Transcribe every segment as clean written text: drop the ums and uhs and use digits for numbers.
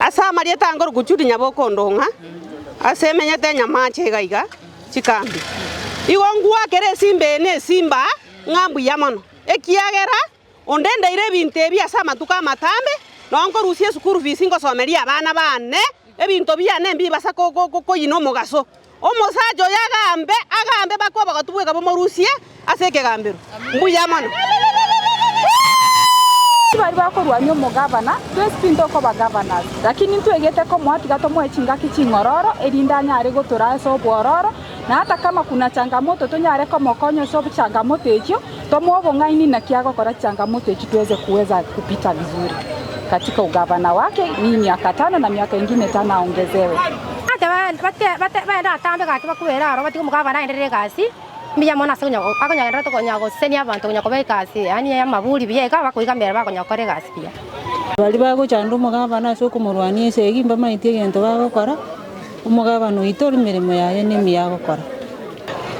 Ase amarieta angoruku Judy Nyabokondo ng'a ase emenyete enyamache iga iga chikambi. Igo ngwakere esimba eye na esimba ng'a mbuya mono, ekiagera onde ndeire ebinto ebi ase amatuko amatambe, nonye nkorusia eschool fees ngosomeria abana bane, ebinto biane mbibasa koyina omogaso. Omosacha oyo agambe, agambe mpaka obogotu bweka bomorusie ase ekegambero. Mbuya mono. Baria bakorwania omogavana, twensi tintokoba governors, lakini ntwegete komoa tiga tomoe chingaki ching'ororo, erinde anyare gotoraa ase obwororo, na hata kama kuna changamoto tonyare komokonya ase changamoto echio, tomoe obong'aini naki agokora changamoto echio tuweze kuweza kupita vizuri katika ugavana wake, hii miaka tano na miaka ingine tano aongezewe. Baende atambe gaki bakwere aro batige omogabana aenderere egasi mbuya mono ase akonyagenderera konya gosesenia abanto konya kobaa egasi yaani ya amaburi buya iga bakoigamera bakonya gokora egasi buya. Baria bagochanda omogabana ase okomorwania esegi mbamaeti egento bagokora, omogabana oito ore emeremo yaye nemiya agokora.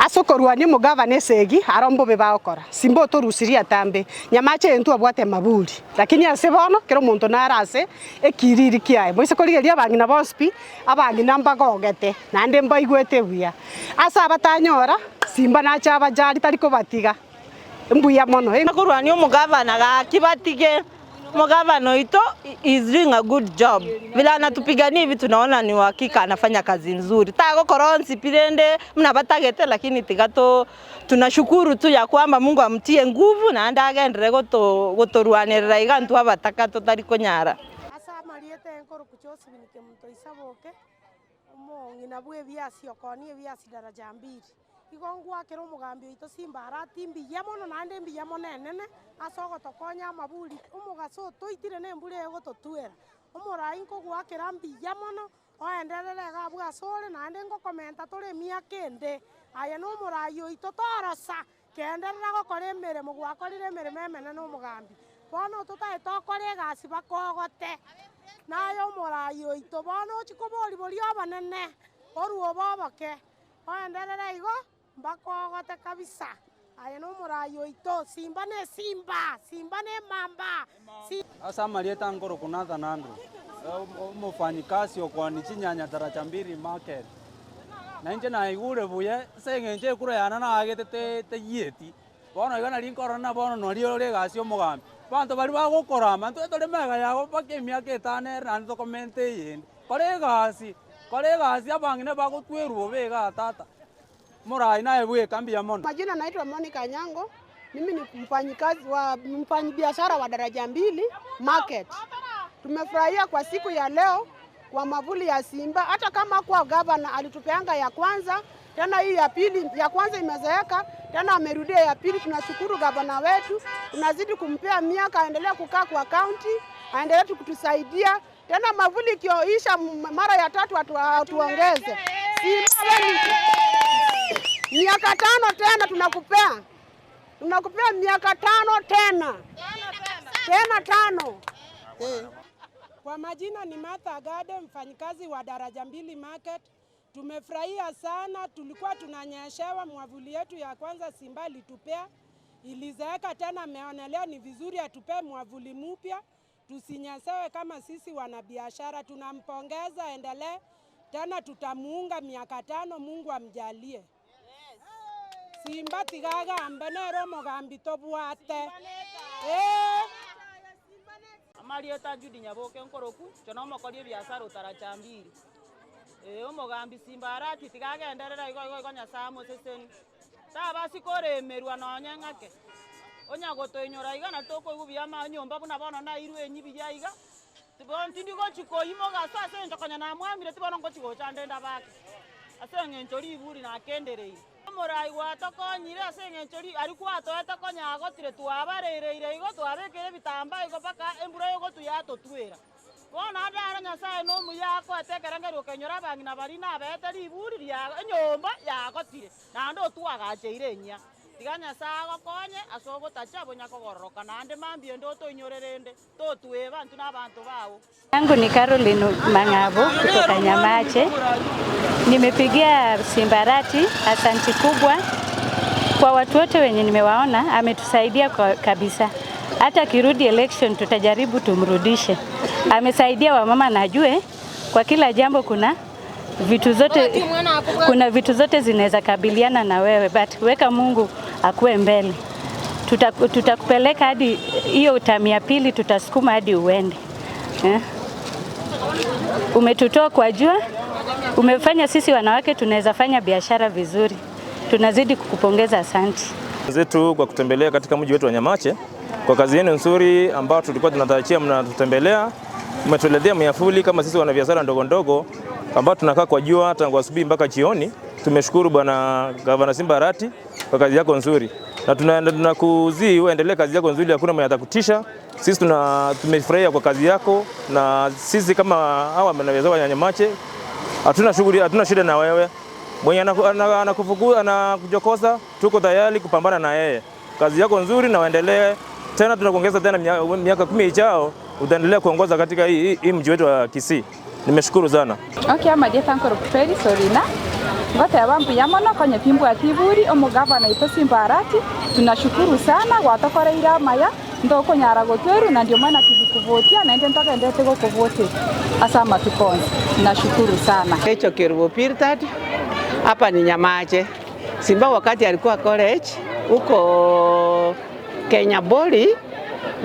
Ase okorwania omogabana esegi aro mbobe bagokora, simba otorusirie atambe, nyamache eye ntwabwate amaburi, lakini ase bono kera omonto nare ase ekiriri kiaye. Moise korigereria abang'ina bonsi pi, abang'ina mbagogete, naende mbaigwete buya. Ase abatanyora, simba nache abajari tari kobatiga. Mbuya mono. Korwania omogavana gaki batige, omogavana oito is doing a good job, vile anatupigania hivi tunaona ni uhakika anafanya kazi nzuri, tagokora onsi pi rende buna batagete lakini tiga to tunashukuru tu ya kwamba Mungu amtie nguvu naende agenderere goto gotorwanerera iga intwe abataka totari konyara. Ase amarieta enkoroku Josephine Kemunto Isaboke, omong'ina bw'ebiasi okoonia ebiasi daraja mbili. Igo ngwakera omogambi oito Simba Arati mbuya mono naende mbuya mono enene ase ogotokonya amaburi omogaso otoitire na embura egototwera. Omorai nkogoakera mbuya mono oenderere iga abwo asore naende ngokomenta tore emiaka ende. Aye nomorai oito torosa Genderera gokora emeremo gwakorire emeremo emenene omogambi. Bono totaete okore egasi bakogote, naye omorai oito. Bono ochie koboria boria obonene, orue obe oboke, oenderere igo, mbakogote kabisa. Aye nomorai oito, simba ne simba, simba ne emamba, si. Ase amarieta nkorokwa Nathan Andrew, omofanyikasi okoania chinyanya Daraja Mbili Market. Na inche naigure buya ase eng'encho ekura yane naagete te teyieti, bono iga nari nkorora na bono nari ore egasi ya omogambi. Abanto baria bagokorama intwe tore magega yago mpaka emiaka etano ere naende tokomente eyende. Kora egasi, kora egasi abang'ina bagotwerwa bobe igaa tata, morai naye bweka mbuya mono. Majina naitwa Monica Anyango, mimi ni mfanyikazi wa mfanyibiashara wa Daraja Mbili Market. Tumefurahia kwa siku ya leo kwa mavuli ya Simba, hata kama kwa gavana alitupeanga ya kwanza, tena hii ya pili, ya kwanza imezeeka, tena amerudia ya pili. Tunashukuru gavana wetu, tunazidi kumpea miaka aendelee kukaa kwa kaunti, aendelee kutusaidia tena. Mavuli ikioisha mara ya tatu atuongeze. Simba wewe ni miaka tano tena tunakupea, tunakupea miaka tano tena tena tano. Kwa majina ni Martha Agade, mfanyikazi wa Daraja Mbili Market. Tumefurahia sana, tulikuwa tunanyeshewa mwavuli yetu ya kwanza Simba alitupea, ilizeeka tena, ameonelea ni vizuri atupee mwavuli mpya tusinyesewe kama sisi wanabiashara. Tunampongeza, endelee tena, tutamuunga miaka tano, Mungu amjalie. Simba tigagambe nere omogambi tobwate eh. Amarieta Judy Nyaboke nkoroku, inche nomokori ebiasara otaracha mbiri. Ee omogambi Simba Arati tiga agenderere igo igo igo Nyasaye amoseseni. Tabasi koremerwa nonye ng'ake, onya gotoinyora iga na tokoigwa buya ama enyomba buna bono nairwe enyi buya iga, bono tindi gochi koimoka ase ase eng'encho konya namwamire tibono ngochi gocha nde ndabake, ase eng'encho riburi nakendereire. Omorai gwatokonyire ase eng'encho ri aria kwatoete konya agotire twabarereire igo twabekire ebitambaa igo mpaka embura egotwa yatotwera. Bono ande aro Nyasae nomuya akoete ekerengerio okenyora abang'ina baria nabeete riburi ria enyomba yagotire, naende otwagacheire enyia. Tiga Nyasae agokonye ase ogotacha bonya kogororoka naende mambia ende otoinyore rende, totweba intwe nabanto bao. Yangu ni Caroline Mang'abu kutoka Nyamache. Nimepigia Simbarati asanti kubwa kwa watu wote wenye nimewaona, ametusaidia kwa kabisa. Hata akirudi election tutajaribu tumrudishe. Amesaidia wamama na ajue kwa kila jambo kuna vitu zote, kuna vitu zote zinaweza kabiliana na wewe, but weka Mungu akuwe mbele. Tutakupeleka hadi hiyo tamu ya pili, tutasukuma hadi uende eh? Umetutoa kwa jua, umefanya sisi wanawake tunaweza fanya biashara vizuri. Tunazidi kukupongeza, asanti zetu kwa kutembelea katika mji wetu wa Nyamache kwa kazi yenu nzuri ambao tulikuwa tunatarajia mnatutembelea. Mmetuletea miafuli kama sisi wanabiashara ndogo ndogo ambao tunakaa kwa jua tangu asubuhi mpaka jioni. Tumeshukuru Bwana Gavana Simba Arati kwa kazi yako nzuri, na tunakuzii uendelee kazi yako nzuri, hakuna mwenye atakutisha. Sisi tumefurahia kwa kazi yako, na sisi kama hawa wanabiashara wa Nyamache hatuna shughuli, hatuna shida na wewe. Mwenye anakufukuza anakujokosa, tuko tayari kupambana na yeye. Kazi yako nzuri na uendelee tena, tunakuongeza tena miaka 10 ijao utaendelea kuongoza katika hii mji wetu wa Kisii. Nimeshukuru sana. Okay, amarieta nkorokuperi Sorina ngoteba mbuya mono konye timbwati iburi omogavana oito Simba Arati tunashukuru sana gwatokoreire amaya ntokonyara gotweru na ndio maana tulikuvotia naende ntogendete gokovote ase amatuko onsi nashukuru sana. Echo Kerubo Piltad hapa ni Nyamache. Simba wakati alikuwa college huko Kenya Boli,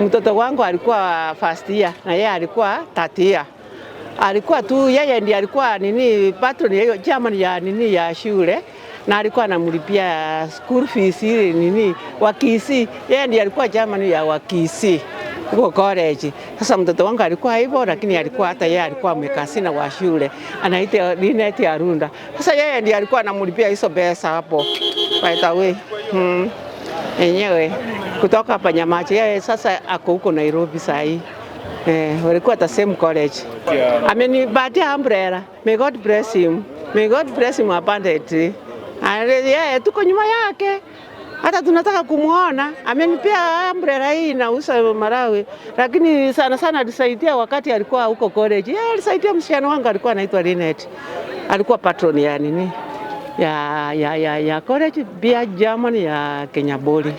mtoto wangu alikuwa first year na yeye alikuwa third year. Alikuwa tu yeye ndiye alikuwa nini patron ya chairman ya nini ya shule na alikuwa anamlipia school fees ile nini Wakisi. Yeye ndiye alikuwa chairman ya Wakisi huko college. Sasa mtoto wangu alikuwa hivyo, lakini alikuwa hata yeye alikuwa mwekasina wa shule anaitwa Linet Arunda. Sasa yeye ndiye alikuwa anamlipia hizo pesa hapo by the way. Enyewe kutoka hapa Nyamache, yeye sasa ako huko Nairobi saa hii. Walikuwa the same college. Amenipatia umbrella. May God bless him. May God bless him abundantly. Yeye tuko nyuma yake. Hata tunataka kumuona. Amenipea umbrella hii nauza Malawi, lakini sana sana alisaidia wakati alikuwa huko college. Yeye alisaidia msichana wangu alikuwa anaitwa Linet. Alikuwa patron ya nini? Ya college pia German ya Kenya Boli.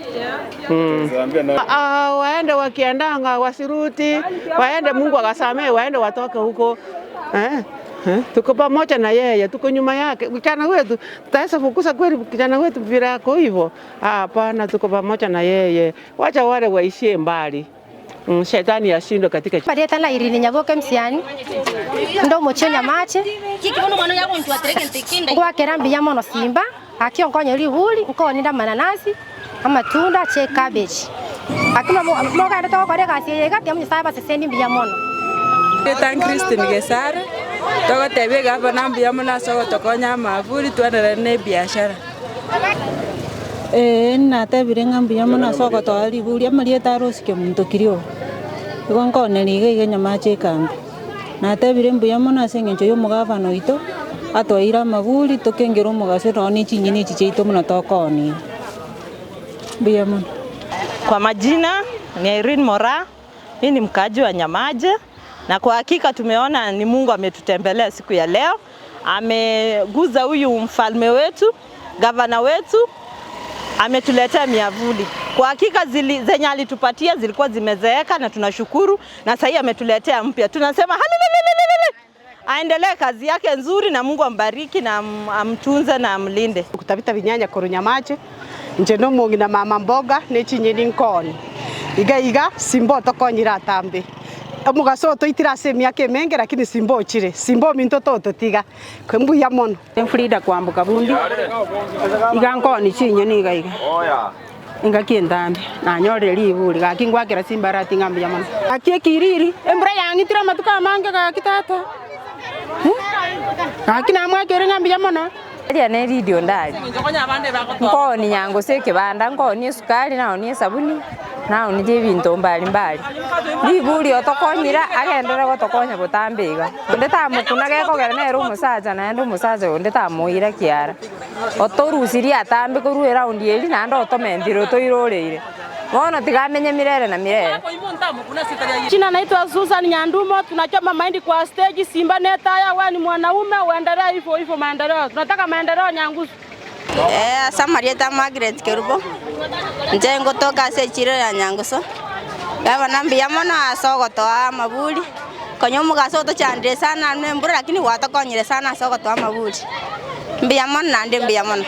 Waende wakiendanga wasiruti, waende Mungu akasamee, waende watoke huko. Tuko pamoja na yeye, tuko nyuma yake. Kijana wetu tutaweza fukuza kweli kijana wetu bila yako hivyo? Hapana, tuko pamoja na yeye. Wacha wale waishie mbali. Shetani ashindwe katika Marieta la Irene Nyaboke msiani ndo mochio Nyamache ngwakera mbiya mono Simba akionkonya riburi nkoninda mananasi amatunda che cabbage akima mogenda togokora egasi eye iga tiga Nyasaye abasesendi mbuya mono. Tan Christine Gesare togotebia gavana mbuya mono ase ogotokonya amaburi twenderere na ebiashara. Natebire ng'a mbuya mono ase ogotoa riburi amarieta arosike omonto kiria igo nkoneria iga iga Nyamache ekambi. Natebire mbuya mono ase eng'encho ya omogavana oito atwaire amaburi tokengera omogaso nonye na chinyeni echi chiaito buna tokoonia. Mbuya mono. Kwa majina ni Irene Mora, mimi ni mkaaji wa Nyamache na kwa hakika tumeona ni Mungu ametutembelea siku ya leo. Ameguza huyu mfalme wetu, gavana wetu, ametuletea miavuli. Kwa hakika zenye alitupatia zilikuwa zimezeeka na tunashukuru, na sasa ametuletea mpya. Tunasema halililililili. Aendelee kazi yake nzuri na Mungu ambariki na amtunze na amlinde. Kutabita binyanya koru Nyamache nje no mungi na mama mboga ne chinyeni nkoni iga iga Simba tokonyira atambe omugaso toitira ase emiaka emenge lakini Simba ochire Simba ominto tototiga kwembuya mono. Frida kwambuka bundi iga nkoni chinyeni iga iga ingaki entambe nanyorire riburi gaki ngwakera Simba Arati ng'a mbuya mono gaki ekiriri embura yang'itire amatuko amange gaki tata gaki namwakere ng'a mbuya mono. Eria ne radio ndari nkoni nyango se ekebanda nkoni esukari naoni esabuni naoni je ebinto mbali mbali riburi otokonyira agendere gotokonya botambe iga onde tamokuna gekogera nere omosacha naende omosacha onde tamoira kiara otorusirie atambe korwa eraundi eri naende otomentire otoiroreire bono tigamenye mirere na mirere. Jina naitwa Susan Nyandumo, tunachoma mahindi kwa stage. Simba netaya, wewe ni mwanaume, uendelee hivyo hivyo maendeleo. Tunataka maendeleo Nyangusu. Samarieta Margaret Kerubo nje ngotoka ase echiro ya Nyangusu gavana mbuya mono ase ogotoa amaburi Konya omogaso otochandire sana na embura lakini gwatokonyire sana ase ogotoa amaburi. Mbuya mono naende mbuya mono.